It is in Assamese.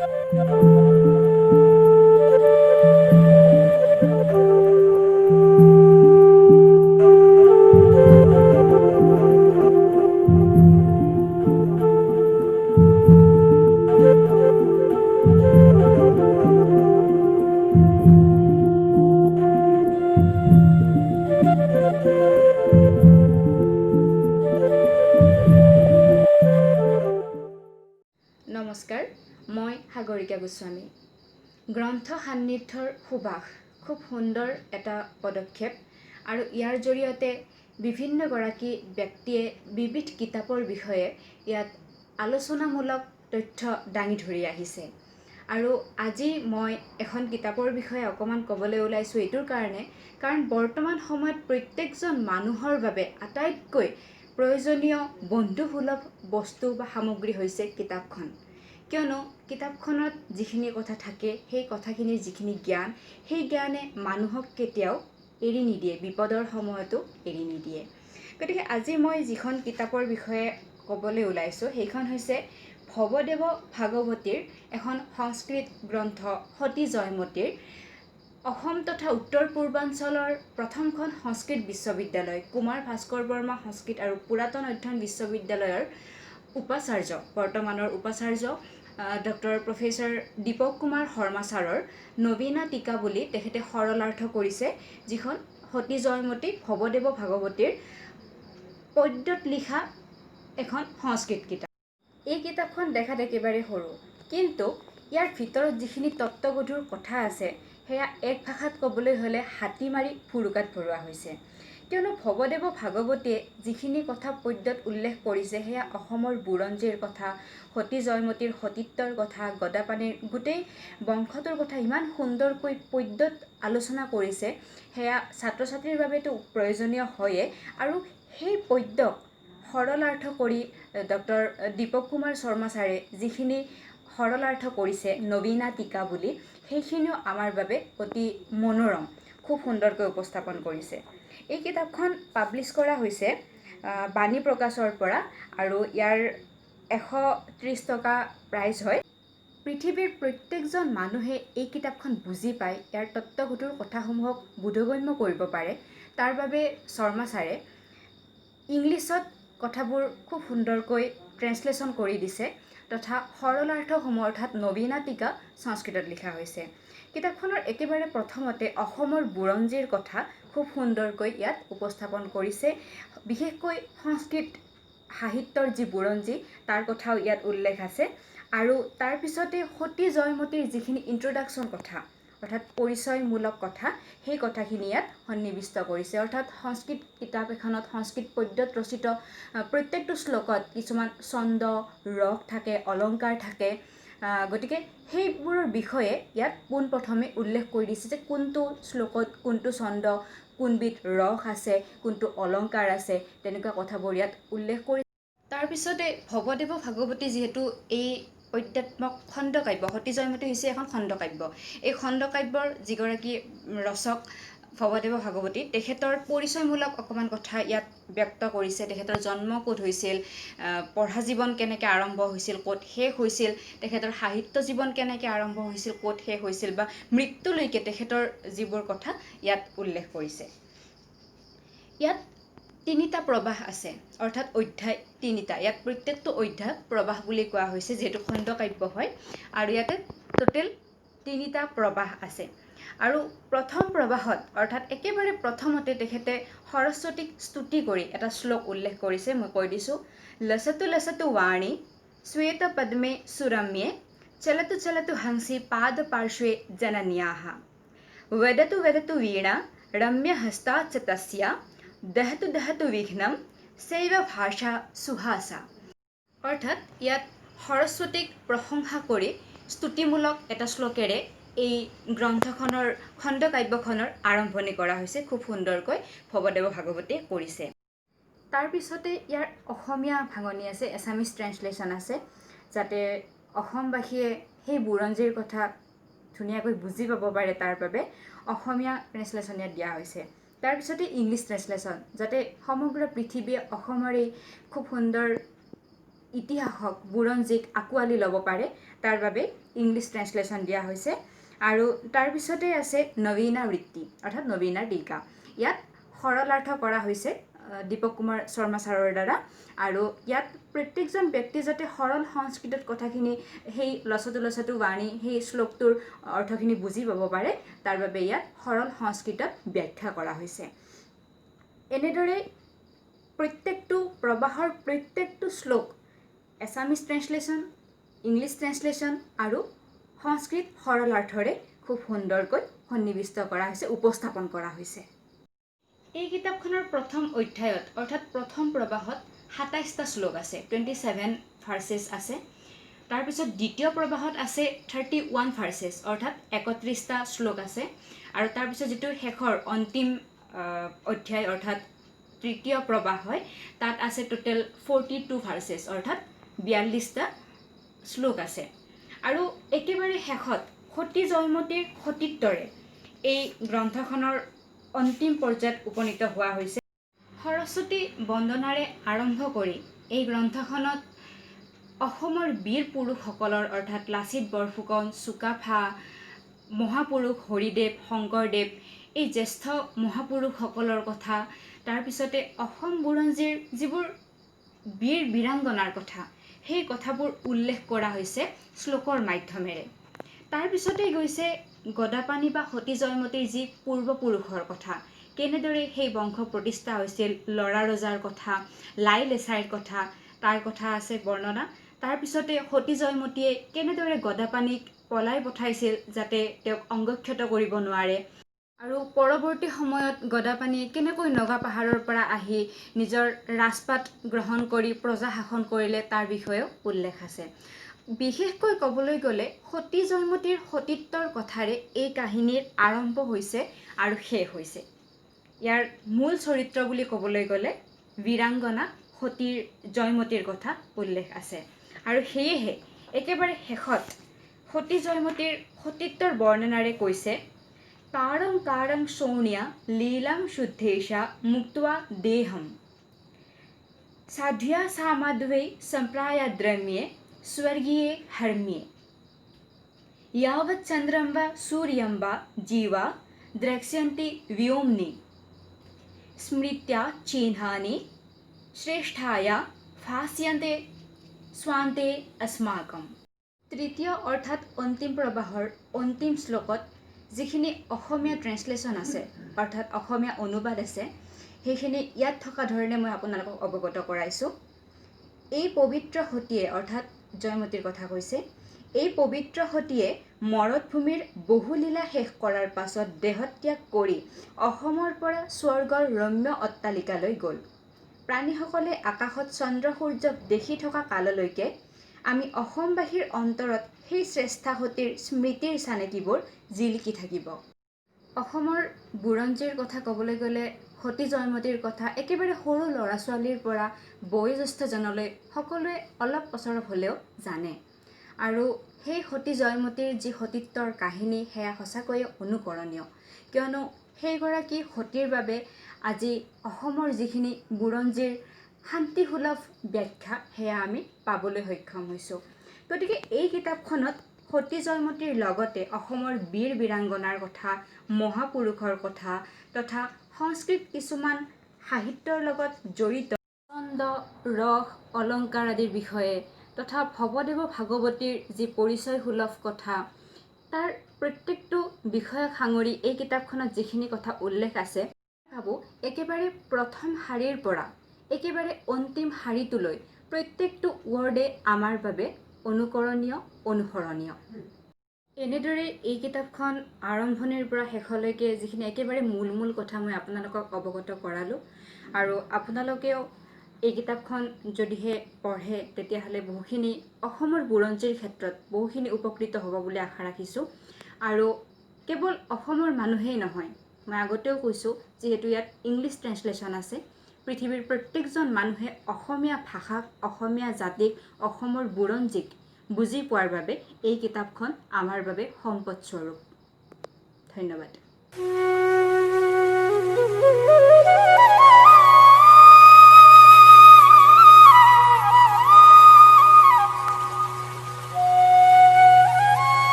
নমস্কাৰ, মই সাগৰিকা গোস্বামী। গ্ৰন্থ সান্নিধ্যৰ সুবাস খুব সুন্দৰ এটা পদক্ষেপ আৰু ইয়াৰ জৰিয়তে বিভিন্নগৰাকী ব্যক্তিয়ে বিবিধ কিতাপৰ বিষয়ে ইয়াত আলোচনামূলক তথ্য দাঙি ধৰি আহিছে। আৰু আজি মই এখন কিতাপৰ বিষয়ে অকণমান ক'বলৈ ওলাইছোঁ এইটোৰ কাৰণে, কাৰণ বৰ্তমান সময়ত প্ৰত্যেকজন মানুহৰ বাবে আটাইতকৈ প্ৰয়োজনীয় বন্ধুসুলভ বস্তু বা সামগ্ৰী হৈছে কিতাপখন। কিয়নো কিতাপখনত যিখিনি কথা থাকে, সেই কথাখিনিৰ যিখিনি জ্ঞান, সেই জ্ঞানে মানুহক কেতিয়াও এৰি নিদিয়ে, বিপদৰ সময়তো এৰি নিদিয়ে। গতিকে আজি মই যিখন কিতাপৰ বিষয়ে ক'বলৈ ওলাইছোঁ সেইখন হৈছে ভৱদেৱ ভাগৱতীৰ এখন সংস্কৃত গ্ৰন্থ সতী জয়মতীৰ। অসম তথা উত্তৰ পূৰ্বাঞ্চলৰ প্ৰথমখন সংস্কৃত বিশ্ববিদ্যালয় কুমাৰ ভাস্কৰ বৰ্মা সংস্কৃত আৰু পুৰাতন অধ্যয়ন বিশ্ববিদ্যালয়ৰ উপাচাৰ্য, বৰ্তমানৰ উপাচাৰ্য ডক্টৰ প্ৰফেচৰ দীপক কুমাৰ শৰ্মা ছাৰৰ নবীনা টীকা বুলি তেখেতে সৰলাৰ্থ কৰিছে, যিখন সতী জয়মতী ভৱদেৱ ভাগৱতীৰ পদ্যত লিখা এখন সংস্কৃত কিতাপ। এই কিতাপখন দেখাত একেবাৰে সৰু, কিন্তু ইয়াৰ ভিতৰত যিখিনি তত্ত্বগধুৰ কথা আছে সেয়া এক ভাষাত ক'বলৈ হ'লে হাতী মাৰি ভুৰুকাত ভৰোৱা হৈছে। কিয়নো ভৱদেৱ ভাগৱতীয়ে যিখিনি কথা পদ্যত উল্লেখ কৰিছে সেয়া অসমৰ বুৰঞ্জীৰ কথা, সতী জয়মতীৰ সতীত্বৰ কথা, গদাপাণিৰ গোটেই বংশটোৰ কথা ইমান সুন্দৰকৈ পদ্যত আলোচনা কৰিছে, সেয়া ছাত্ৰ ছাত্ৰীৰ বাবেতো প্ৰয়োজনীয় হয়েই। আৰু সেই পদ্যক সৰলাৰ্থ কৰি ডক্টৰ দীপক কুমাৰ শৰ্মা ছাৰে যিখিনি সৰলাৰ্থ কৰিছে নবীনা টীকা বুলি, সেইখিনিও আমাৰ বাবে অতি মনোৰম, খুব সুন্দৰকৈ উপস্থাপন কৰিছে। এই কিতাপখন পাব্লিছ কৰা হৈছে বাণী প্ৰকাশৰ পৰা আৰু ইয়াৰ 130 টকা প্ৰাইচ হয়। পৃথিৱীৰ প্ৰত্যেকজন মানুহে এই কিতাপখন বুজি পায়, ইয়াৰ তত্ত্বগধুৰ কথাসমূহক বোধগম্য কৰিব পাৰে, তাৰ বাবে শৰ্মা ছাৰে ইংলিছত কথাবোৰ খুব সুন্দৰকৈ ট্ৰেঞ্চলেশ্যন কৰি দিছে তথা সৰলাৰ্থসমূহ অৰ্থাৎ নবীনা টীকা সংস্কৃতত লিখা হৈছে। কিতাপখনৰ একেবাৰে প্ৰথমতে অসমৰ বুৰঞ্জীৰ কথা খুব সুন্দৰকৈ ইয়াত উপস্থাপন কৰিছে। বিশেষকৈ সংস্কৃত সাহিত্যৰ যি বুৰঞ্জী তাৰ কথাও ইয়াত উল্লেখ আছে। আৰু তাৰপিছতে সতী জয়মতীৰ যিখিনি ইণ্ট্ৰডাকশ্যন কথা, অৰ্থাৎ পৰিচয়মূলক কথা, সেই কথাখিনি ইয়াত সন্নিৱিষ্ট কৰিছে। অৰ্থাৎ সংস্কৃত কিতাপ এখনত সংস্কৃত পদ্যত ৰচিত প্ৰত্যেকটো শ্লোকত কিছুমান ছন্দ, ৰস থাকে, অলংকাৰ থাকে। গতিকে সেইবোৰৰ বিষয়ে ইয়াত পোনপ্ৰথমে উল্লেখ কৰি দিছে যে কোনটো শ্লোকত কোনটো ছন্দ, কোনবিধ ৰস আছে, কোনটো অলংকাৰ আছে, তেনেকুৱা কথাবোৰ ইয়াত উল্লেখ কৰি। তাৰপিছতে ভৱদেৱ ভাগৱতী যিহেতু এই পদ্যাত্মক খণ্ডকাব্য, সতী জয়মতী হৈছে এখন খণ্ডকাব্য। এই খণ্ডকাব্যৰ যিগৰাকী ৰচক ভৱদেৱ ভাগৱতী, তেখেতৰ পৰিচয়মূলক অকণমান কথা ইয়াত ব্যক্ত কৰিছে। তেখেতৰ জন্ম ক'ত হৈছিল, পঢ়া জীৱন কেনেকৈ আৰম্ভ হৈছিল, ক'ত শেষ হৈছিল, তেখেতৰ সাহিত্য জীৱন কেনেকৈ আৰম্ভ হৈছিল, ক'ত শেষ হৈছিল বা মৃত্যুলৈকে তেখেতৰ যিবোৰ কথা ইয়াত উল্লেখ কৰিছে। ইয়াত তিনিটা প্ৰবাহ আছে, অৰ্থাৎ অধ্যায় তিনিটা। ইয়াত প্ৰত্যেকটো অধ্যায় প্ৰবাহ বুলি কোৱা হৈছে যিহেতু খণ্ডকাব্য হয়। আৰু ইয়াতে টোটেল তিনিটা প্ৰবাহ আছে। আৰু প্ৰথম প্ৰবাহত অৰ্থাৎ একেবাৰে প্ৰথমতে তেখেতে সৰস্বতীক স্তুতি কৰি এটা শ্লোক উল্লেখ কৰিছে, মই কৈ দিছোঁ। লসতু লসতু বাণী শ্বেত পদ্মে সুৰম্যে চলতু চলতু হংসী পাদ পাৰ্শ্বে জনন্যাः वदतु वदतु वीणा रम्यहस्ताच्च तस्या দহতু দহতু বিঘ্নম শৈৱ ভাষা সুহাসা। অৰ্থাৎ ইয়াত সৰস্বতীক প্ৰশংসা কৰি স্তুতিমূলক এটা শ্লোকেৰে এই গ্ৰন্থখনৰ খণ্ডকাব্যখনৰ আৰম্ভণি কৰা হৈছে। খুব সুন্দৰকৈ ভৱদেৱ ভাগৱতীয়ে কৰিছে। তাৰপিছতে ইয়াৰ অসমীয়া ভাঙনি আছে, এছামিজ ট্ৰেঞ্চলেশ্যন আছে, যাতে অসমবাসীয়ে সেই বুৰঞ্জীৰ কথা ধুনীয়াকৈ বুজি পাব পাৰে তাৰ বাবে অসমীয়া ট্ৰেঞ্চলেশ্যন ইয়াত দিয়া হৈছে। তাৰপিছতে ইংলিছ ট্ৰেঞ্চলেশ্যন, যাতে সমগ্ৰ পৃথিৱীয়ে অসমৰ এই খুব সুন্দৰ ইতিহাসক, বুৰঞ্জীক আঁকোৱালি ল'ব পাৰে, তাৰ বাবে ইংলিছ ট্ৰেঞ্চলেশ্যন দিয়া হৈছে। আৰু তাৰপিছতে আছে নবীনা বৃত্তি, অৰ্থাৎ নবীনা টীকা। ইয়াত সৰলাৰ্থ কৰা হৈছে দীপক কুমাৰ শৰ্মা ছাৰৰ দ্বাৰা, আৰু ইয়াত প্ৰত্যেকজন ব্যক্তি যাতে সৰল সংস্কৃতত কথাখিনি, সেই লচতু লচতু বাণী, সেই শ্লোকটোৰ অৰ্থখিনি বুজি পাব পাৰে, তাৰ বাবে ইয়াত সৰল সংস্কৃতত ব্যাখ্যা কৰা হৈছে। এনেদৰে প্ৰত্যেকটো প্ৰবাহৰ প্ৰত্যেকটো শ্লোক এছামিজ ট্ৰেঞ্চলেশ্যন, ইংলিছ ট্ৰেঞ্চলেশ্যন আৰু সংস্কৃত সৰলাৰ্থৰে খুব সুন্দৰকৈ সন্নিৱিষ্ট কৰা হৈছে, উপস্থাপন কৰা হৈছে। এই কিতাপখনৰ প্ৰথম অধ্যায়ত, অৰ্থাৎ প্ৰথম প্ৰবাহত 27টা শ্লোক আছে, 27 ভাৰ্চেছ আছে। তাৰপিছত দ্বিতীয় প্ৰবাহত আছে 31 ভাৰ্চেছ, অৰ্থাৎ 31টা শ্লোক আছে। আৰু তাৰপিছত যিটো শেষৰ অন্তিম অধ্যায়, অৰ্থাৎ তৃতীয় প্ৰবাহ হয়, তাত আছে টোটেল 42 ভাৰ্চেছ, অৰ্থাৎ 42টা শ্লোক আছে। আৰু একেবাৰে শেষত সতী জয়মতীৰ সতীত্বৰে এই গ্ৰন্থখনৰ অন্তিম পৰ্যায়ত উপনীত হোৱা হৈছে। সৰস্বতী বন্দনাৰে আৰম্ভ কৰি এই গ্ৰন্থখনত অসমৰ বীৰ পুৰুষসকলৰ, অৰ্থাৎ লাচিত বৰফুকন, চুকাফা, মহাপুৰুষ হৰিদেৱ, শংকৰদেৱ, এই জ্যেষ্ঠ মহাপুৰুষসকলৰ কথা, তাৰপিছতে অসম বুৰঞ্জীৰ যিবোৰ বীৰ বীৰাংগনাৰ কথা, সেই কথাবোৰ উল্লেখ কৰা হৈছে শ্লোকৰ মাধ্যমেৰে। তাৰপিছতেই গৈছে গদাপাণি বা সতী জয়মতীৰ যি পূৰ্বপুৰুষৰ কথা, কেনেদৰে সেই বংশ প্ৰতিষ্ঠা হৈছিল, ল'ৰা ৰজাৰ কথা, লাই লেচাইৰ কথা, তাৰ কথা আছে বৰ্ণনা। তাৰপিছতে সতী জয়মতীয়ে কেনেদৰে গদাপাণিক পলাই পঠাইছিল যাতে তেওঁক অংগক্ষত কৰিব নোৱাৰে, আৰু পৰৱৰ্তী সময়ত গদাপাণিয়ে কেনেকৈ নগা পাহাৰৰ পৰা আহি নিজৰ ৰাজপাট গ্ৰহণ কৰি প্ৰজা শাসন কৰিলে, তাৰ বিষয়েও উল্লেখ আছে। বিশেষকৈ ক'বলৈ গ'লে সতী জয়মতীৰ সতীত্বৰ কথাৰে এই কাহিনীৰ আৰম্ভ হৈছে আৰু শেষ হৈছে। ইয়াৰ মূল চৰিত্ৰ বুলি ক'বলৈ গ'লে বীৰাংগনা সতীৰ জয়মতীৰ কথা উল্লেখ আছে। আৰু সেয়েহে একেবাৰে শেষত সতী জয়মতীৰ সতীত্বৰ বৰ্ণনাৰে কৈছে, কাৰং কাৰং সৌনিয়া লীলাং শুদ্ধেশা মুক্ত্বা দেহম সাধ্যা সামাদ্বৈ সম্প্ৰায়াদ্ৰম্যে স্বৰ্গীয়ে হৰ্ম্যে यावत् चन्द्रं वा सूर्यं वा जीवा द्रक्ष्यन्ति व्योम्नि स्मृत्या चिह्नानि श्रेष्ठाया भास्यन्ते स्वान्ते अस्माकम्। তৃতীয় অৰ্থাৎ অন্তিম প্ৰবাহৰ অন্তিম শ্লোকত যিখিনি অসমীয়া ট্ৰেঞ্চলেশ্যন আছে, অৰ্থাৎ অসমীয়া অনুবাদ আছে, সেইখিনি ইয়াত থকা ধৰণে মই আপোনালোকক অৱগত কৰাইছোঁ। এই পবিত্ৰ সতীয়ে, অৰ্থাৎ জয়মতীৰ কথা কৈছে, এই পবিত্ৰ সতীয়ে মৰতভূমিৰ বহুলীলা শেষ কৰাৰ পাছত দেহত্যাগ কৰি অসমৰ পৰা স্বৰ্গৰ ৰম্য অট্টালিকালৈ গ'ল। প্ৰাণীসকলে আকাশত চন্দ্ৰ সূৰ্যক দেখি থকা কাললৈকে আমি অসমবাসীৰ অন্তৰত সেই শ্ৰেষ্ঠা সতীৰ স্মৃতিৰ চানেকিবোৰ জিলিকি থাকিব। অসমৰ বুৰঞ্জীৰ কথা ক'বলৈ গ'লে সতী জয়মতীৰ কথা একেবাৰে সৰু ল'ৰা ছোৱালীৰ পৰা বয়োজ্যেষ্ঠজনলৈ সকলোৱে অলপ অচৰপ হ'লেও জানে। আৰু সেই সতী জয়মতীৰ যি সতীত্বৰ কাহিনী, সেয়া সঁচাকৈয়ে অনুকৰণীয়। কিয়নো সেইগৰাকী সতীৰ বাবে আজি অসমৰ যিখিনি বুৰঞ্জীৰ শান্তিসুলভ ব্যাখ্যা, সেয়া আমি পাবলৈ সক্ষম হৈছোঁ। গতিকে এই কিতাপখনত সতী জয়মতীৰ লগতে অসমৰ বীৰ বীৰাংগনাৰ কথা, মহাপুৰুষৰ কথা তথা সংস্কৃত কিছুমান সাহিত্যৰ লগত জড়িত ছন্দ, ৰস, অলংকাৰ আদিৰ বিষয়ে তথা ভৱদেৱ ভাগৱতীৰ যি পৰিচয়সুলভ কথা, তাৰ প্ৰত্যেকটো বিষয়ক সাঙুৰি এই কিতাপখনত যিখিনি কথা উল্লেখ আছে, ভাবোঁ একেবাৰে প্ৰথম শাৰীৰ পৰা একেবাৰে অন্তিম শাৰীটোলৈ প্ৰত্যেকটো ৱৰ্ডে আমাৰ বাবে অনুকৰণীয়, অনুসৰণীয়। এনেদৰে এই কিতাপখন আৰম্ভণিৰ পৰা শেষলৈকে যিখিনি একেবাৰে মূল মূল কথা মই আপোনালোকক অৱগত কৰালোঁ, আৰু আপোনালোকেও এই কিতাপখন যদিহে পঢ়ে, তেতিয়াহ'লে বহুখিনি অসমৰ বুৰঞ্জীৰ ক্ষেত্ৰত বহুখিনি উপকৃত হ'ব বুলি আশা ৰাখিছোঁ। আৰু কেৱল অসমৰ মানুহেই নহয়, মই আগতেও কৈছোঁ, যিহেতু ইয়াত ইংলিছ ট্ৰেঞ্চলেশ্যন আছে, পৃথিৱীৰ প্ৰত্যেকজন মানুহে অসমীয়া ভাষাক, অসমীয়া জাতিক, অসমৰ বুৰঞ্জীক বুজি পোৱাৰ বাবে এই কিতাপখন আমাৰ বাবে সম্পদস্বৰূপ। ধন্যবাদ।